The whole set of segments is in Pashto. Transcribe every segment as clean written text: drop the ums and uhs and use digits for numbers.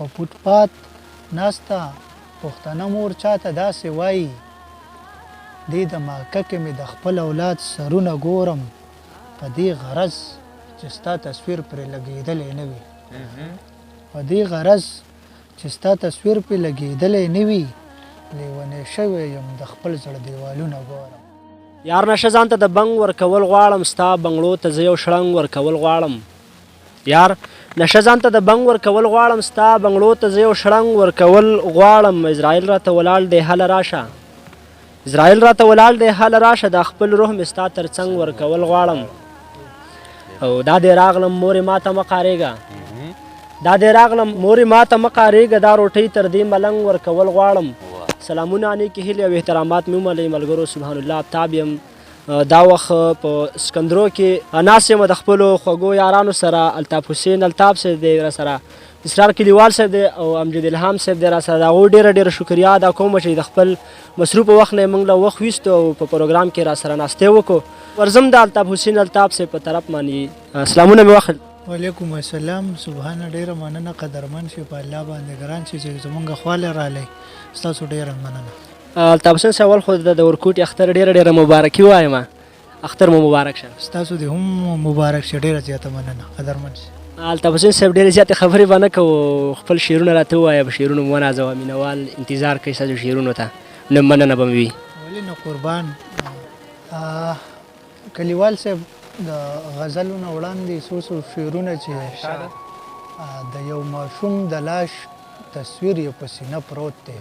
په فوټ پات ناسته پښتنه مور چاته داسې وایي، دې دماکه کې مې د خپل اولاد سرونه ګورم، په دې غرض چې ستا تصویر پرې لګېدلی نه وي، په دې غرض چې ستا تصویر پرې لګېدلی نه وي، لیونی شوی یم د خپل زړه دیوالونه ګورم. یار نشه ځان ته د بنګ ورکول غواړم، ستا بنګړو ته زه یو شړنګ ورکول غواړم. یار نشه ځان ته د بنګ ورکول غواړم، ستا بنګړو ته زه یو شړنګ ورکول غواړم. اسرائیل راته ولاړ دی هله راشه، اسرائیل راته ولاړ دی هله راشه، دا خپل روح مې ستا تر څنګ ورکول غواړم. او دا دی راغلم مورې ماته مه قارېږه، دا دی راغلم مورې ماته مه قارېږه، دا روټۍ تر دې ملنګ ورکول غواړم. سلامونه، نیکې هیلې او احترامات مې ومنئ ملګرو. سبحان الله افتاب یم، دا وخت په سکندرو کې ناست یم د خپلو خوږو یارانو سره. الطاف حسین الطاف صاحب دی را سره، اسرار کلیوال صاحب دی او امجد الهام صاحب دی را سره. د هغو ډېره ډېره شکریا ادا کوم چې د خپل مصروف وخت نه یې موږ له وخت ویستو او په پروګرام کې را سره ناستی وکړو. ورځم د الطاف حسین الطاف صاحب په طرف باندې، سلامونه مې واخل. وعلیکم السلام. سبحانه ډېره مننه، قدرمن شي، په الله باندې ګران شي چې زمونږ خواله رالی، ستاسو ډېره مننه. الطاف حسین صاحب، اول خو د ورکوټي اختر ډېره ډېره مبارکي وایم، اختر مو مبارک شه. ستاسو دې هم مبارک شه، ډېره زیاته مننه، قدرمن شي. الطاف حسین صاحب، ډېرې زیاتې خبرې به نه کوو، خپل شعرونه راته ووایه، په شعرونو مو ونازوه، مینهوال انتظار کوي ستاسو شعرونو ته، نو مننه به مې وي. ولې نه قربان. کلیوال صاحب د غزلو نه وړاندې څو څو شعرونه چې د یو ماشوم د لاش تصویر یې په سینه پروت دی،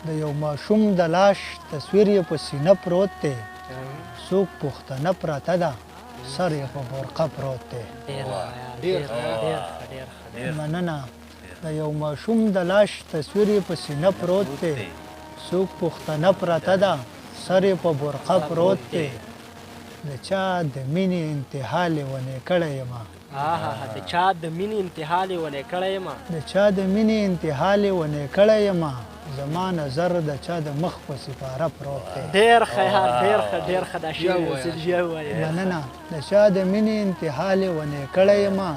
د یو ماشوم د لاش تصویر یې په سینه پروت دی، څوک پښتنه پرته ده سر یې په برقه پروت دی. مننه. د یو ماشوم د لاش تصویر یې په سینه پروت دی، څوک پښتنه پرته ده سر یې په برقه پروت دی، د چا د مینې انتها لیونی کړی یمه، د چا د مینې انتها لیونی کړی یمه، د چا د مینې انتها لیونی کړی یمه، زما نظر د چا د مخ په سپاره پروت دی. ډېر ښه یار، ډېر ښه، ډېر ښه، دا شعر یو وایه. مننه. د چا د مینې انتها لیونی کړی یمه،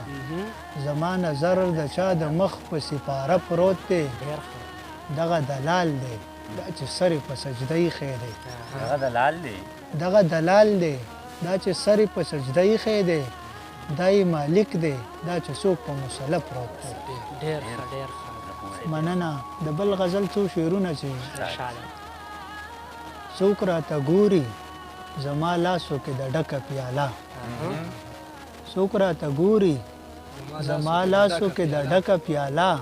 زما نظر د چا د مخ په سپاره پروت دی، دغه دلال دی دا چې سر یې په سجده ایښی دی، دغه دلال دی، دغه دلال دی دا چې سر یې په سجده ایښی دی، دا یې مالک دی دا چې څوک په مصلی پروت دی. ډېر ښه، ډېر ښه. مننه. د بل غزل څو شعرونه چې څوک راته ګوري زما لاسو کې د ډکه پیاله، څوک راته ګوري زما لاسو کې د ډکه پیاله،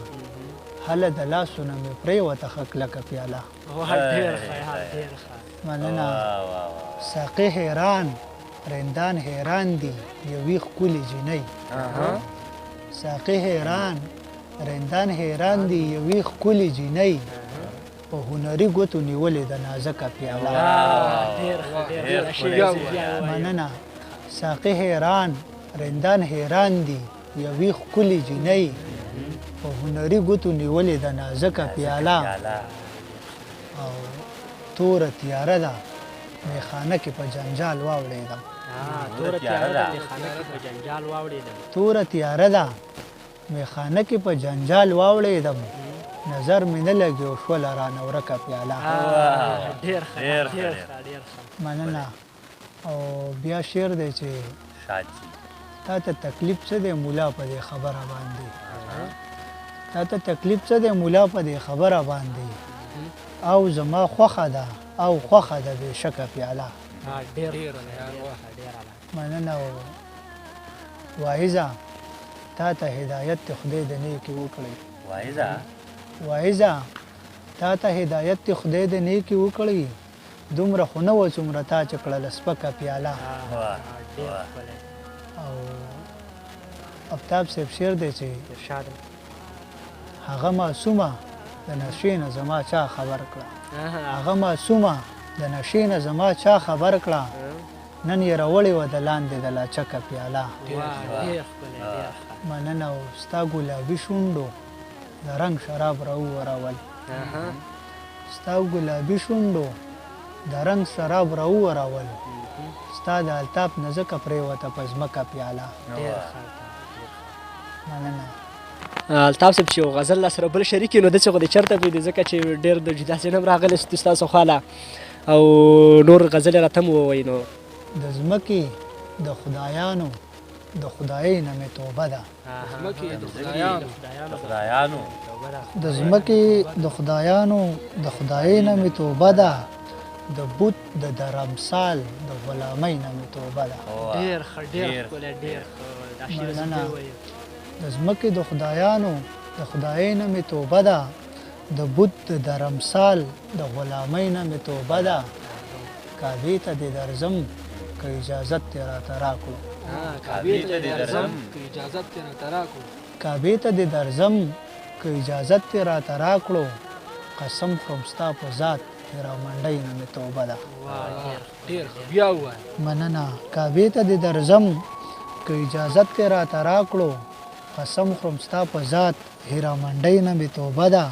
هله د لاسو نه مې پرېوته ښه کلکه پیاله. مننه. ساقي حیران رندان حیران دي یوې ښکلې جینۍ، ساقي حیران رندان حیران دي یوې ښکلې جینۍ، په هنري ګوتو نیولې د نازکه پیاله. مننه. ساقي حیران رندان حیران دي یوې ښکلې جینۍ، په هنري ګوتو نیولې د نازکه پیاله، او توره تیاره ده میخانه کې په جنجال واوړېدم، توره تیاره ده میخانه کې په جنجال واوړېدم، توره تیاره ده میخانه کې په جنجال واوړېدم، نظر مې نه لګي او شوله رانه ورکه پیاله. ډېر ښه، ډېر ښه، ډېر ښه. مننه. او بیا شعر دی چې تا ته تکلیف څه دی مولا په دې خبره باندې، تا ته تکلیف څه دی مولا په دې خبره باندې، او زما خوښه ده او خوښه ده بېشکه پیاله. مننه. واعظه تا ته هدایت د خدای د نیکې وکړي، واعظه تا ته هدایت د خدای د نیکې وکړي، دومره خو نه وه څومره تا چې کړله سپکه پیاله. او افتاب صاحب شعر دی چې هغه معصومه د نشې نه زما چا خبر کړه، هغه معصومه د نشې نه زما چا خبر کړه، نن یې راوړې وه د لاندې د لاچکه پیاله. مننه. او ستا ګلابي شونډو د رنګ شراب راوورول، ستا ګلابي شونډو د رنګ شراب راوورول، ستا د الطاف نه ځکه پرېوته په ځمکه پیاله. مننه. الطاف صاحب چې یو غزل را سره بل شریک نو داسې خو دې چېرته پرېږدي، ځکه چې ډېر د جدا ځای نه هم راغلی ستاسو خواله او نور غزل یې راته هم ووایي. نو د ځمکې د خدایانو د خدایۍ نه مې توبه ده. د ځمکې د خدایانو د خدایۍ نه مې توبه ده، د بت د درمسال د غلامۍ نه مې توبه ده. ډېر ښه، ډېر ښکلی، ډېر ښه. دا شعر مننه. د ځمکې د خدایانو د خدایۍ نه مې توبه ده، د بت د درمسال د غلامۍ نه مې توبه ده، کعبې ته دې درځم که اجازت دې راته راکړو. کعبې ته دې درځم که اجازت دې راته راکړو. کعبې ته دې درځم که اجازت دې راته راکړو، قسم خورم ستا په ذات هیرامنډۍ نه مې توبه ده. ډېر ښه، بیا ووایه. مننه. کعبې ته دې درځم که اجازت دې راته راکړو، قسم خورم ستا په ذات هیرامنډۍ نه مې توبه ده،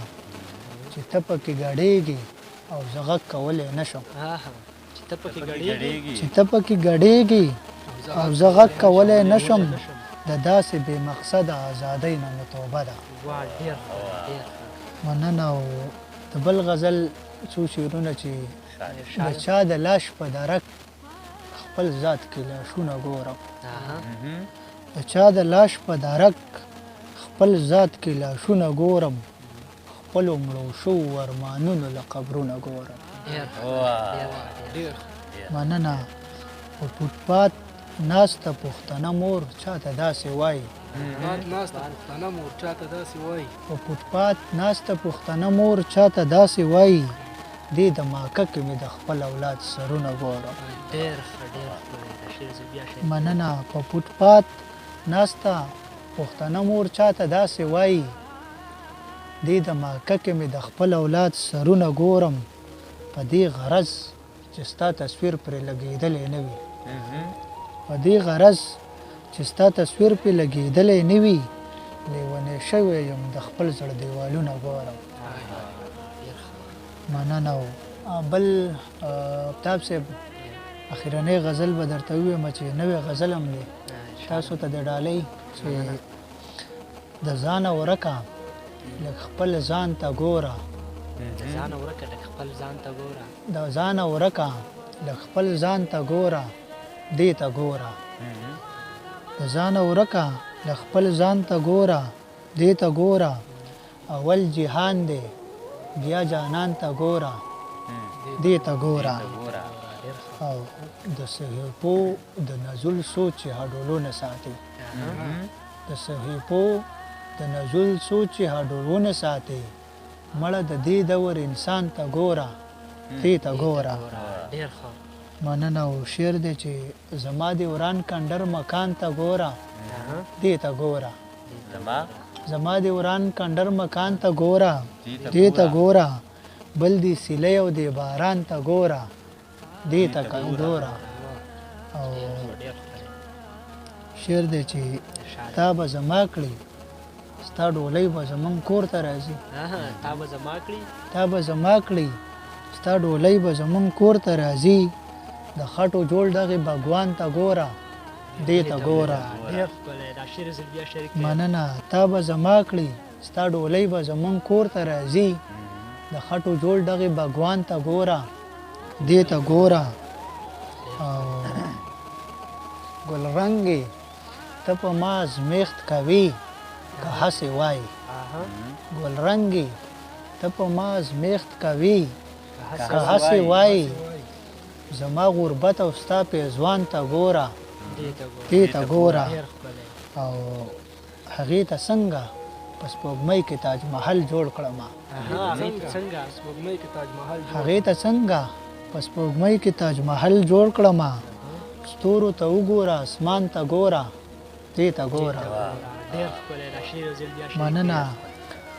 چې ته پکې ګډېږې او زه غږ کولی نه شم. چې ته پکې ګډېږې، چې ته پکې ګډېږې او زه غږ کولی نه شم، د داسې بې مقصده ازادۍ نه مې توبه ده. مننه. او د بل غزل څو شعرونه چې د چا د لاش په درک خپل ذات کې لاشونه ګورم، د چا د لاش په درک خپل ذات کې لاشونه ګورم، خپلو مړو شوو ارمانونو له قبرونه ګورم. مننه. په فوټپات ناسته پښتنه مور چاته داسې وایي. په فوټپات ناسته پښتنه مور چاته داسې وایي، دې دماکه کې مې د خپل اولاد سرونه ګورم. مننه. په فوټپات ناسته پښتنه مور چاته داسې وایي، دې دماکه کې مې د خپل اولاد سرونه ګورم، په دې غرض چې ستا تصویر پرې لګېدلی نه وي، په دې غرض چې ستا تصویر پرې لګېدلی نه وي، لیونی شوی یم د خپل زړه دیوالونه ګورم. مننه. بل افتاب صاحب اخرنۍ غزل به درته ووایم چې نوی غزل هم دی تاسو ته د ډالۍ، چې د ځانه ورکه لږ خپل ځان ته ګوره. د ځانه ورکه لږ خپل ځان ته ګوره. د ځانه ورکه لږ خپل ځان ته ګوره، دې ته ګوره. د ځانه ورکه لږ خپل ځان ته ګوره، دې ته ګوره، اول جهان دی بیا جانان ته ګوره، دې ته ګوره. او د صحیفو د نزول سوچ چې هډولونه ساتي، د صحیفو د نزول سوچ چې هډولونه ساتي، مړه د دې دور انسان ته ګوره، دې ته ګوره. مننه. او شعر دی چې زما د وران کنډر مکان ته ګوره، دې ته ګوره. زما د وران کنډر مکان ته ګوره، دې ته ګوره، بل دې سیلۍ او دې باران ته ګوره، دې ته ګوره. او شعر دی چې تا به زما کړي ستا ډولۍ به زمونږ کور ته راځي. تا به زما کړي، تا به زما کړي ستا ډولۍ به زمونږ کور ته راځي، د خټو جوړ دغې بګوان ته ګوره، دې ته ګوره. مننه. تا به زما کړي ستا ډولۍ به زمونږ کور ته راځي، د خټو جوړ دغې بګوان ته ګوره، دې ته ګوره. او ګل رنګې ته په ما ازمېښت کوي که هسې وایي، ګل رنګې ته په ما ازمېښت کوي که هسې وایي، زما غربت او ستا پیزوان ته ګوره، دې ته ګوره. او هغې ته څنګه په سپوږمۍ کې تاج محل جوړ کړم، هغې ته څنګه په سپوږمۍ کې تاج محل جوړ کړم، ستورو ته وګوره اسمان ته ګوره، دې ته ګوره. مننه.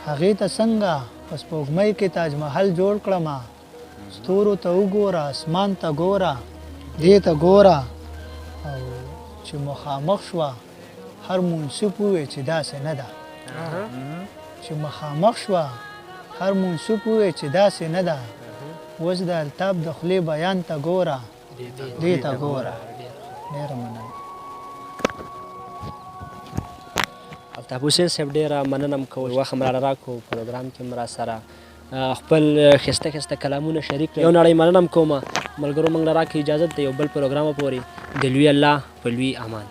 هغې ته څنګه په سپوږمۍ کې تاج محل جوړ کړم، ستورو ته وګوره اسمان ته ګوره، دې ته ګوره. او چې مخامخ شوه هر منصف ووی چې داسې نه ده، چې مخامخ شوه هر منصف ووی چې داسې نه ده، اوس د الطاف د خولې بیان ته ګوره، دې ته ګوره. ډېره مننه. الطاف حسین صاحب ډیره مننه هم کوو وخت هم راله راکړو، پروګرام کې هم راسره خپل ښایسته ښایسته کلامونه شریک کړل. یو نړۍ مننه هم کوم ملګرو، موږ له راکړئ اجازت د یو بل پروګرامه پورې، د لوی الله په لوی امان.